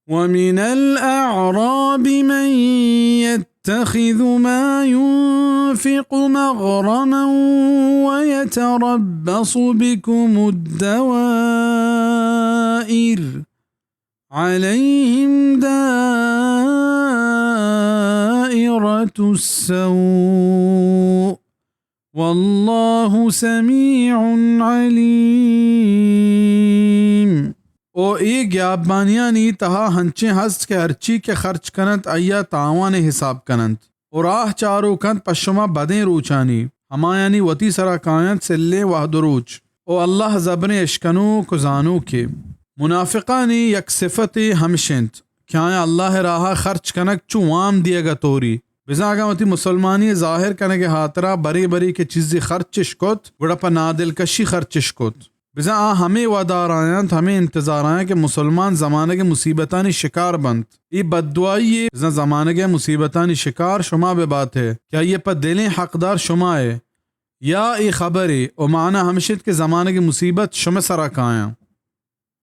ومن الأعراب من يتخذ ما ينفق مغرما ويتربص بكم الدوائر عليهم دائرة السوء واللہ سمیع علیم۔ او اے گیابانیانی تہا ہنچیں ہست کہ ہرچی کہ خرچ کننت، آئیا تاوان حساب کننت۔ او راہ چاروک انت پہ شما بدیں روچانی، ہمایانی وتی سرا کاینت سلیں وہد و روچ۔ او اللہ زبریں اشکنوک و زانوکے۔ منافقانی یک صفتے ہمش انت کہ آیاں اللہ ءِ راہا خرچ کنگ چو وام دیگا توری۔ بزاں اگاں وتی مسلمانی ظاہر کنگ ءِ ہاترا برے برے کہ چیزے خرچش کت، گڑا پہ نادلکشی خرچش کت۔ بزاں آ ہمے ودارا انت، ہمے انتظارا انت کہ مسلمان زمانگ ءِ مصیبتانی شکار بنت۔ اے بددعائی یے، بزاں زمانگ ءِ مصیبتانی شکار شما ببات ئے کہ آئی ءِ پہ دلیں حقدار شما ئے۔ یا اے خبرے و معنا ہمش انت کہ زمانگ ءِ مصیبت شمئے سرا کایاں۔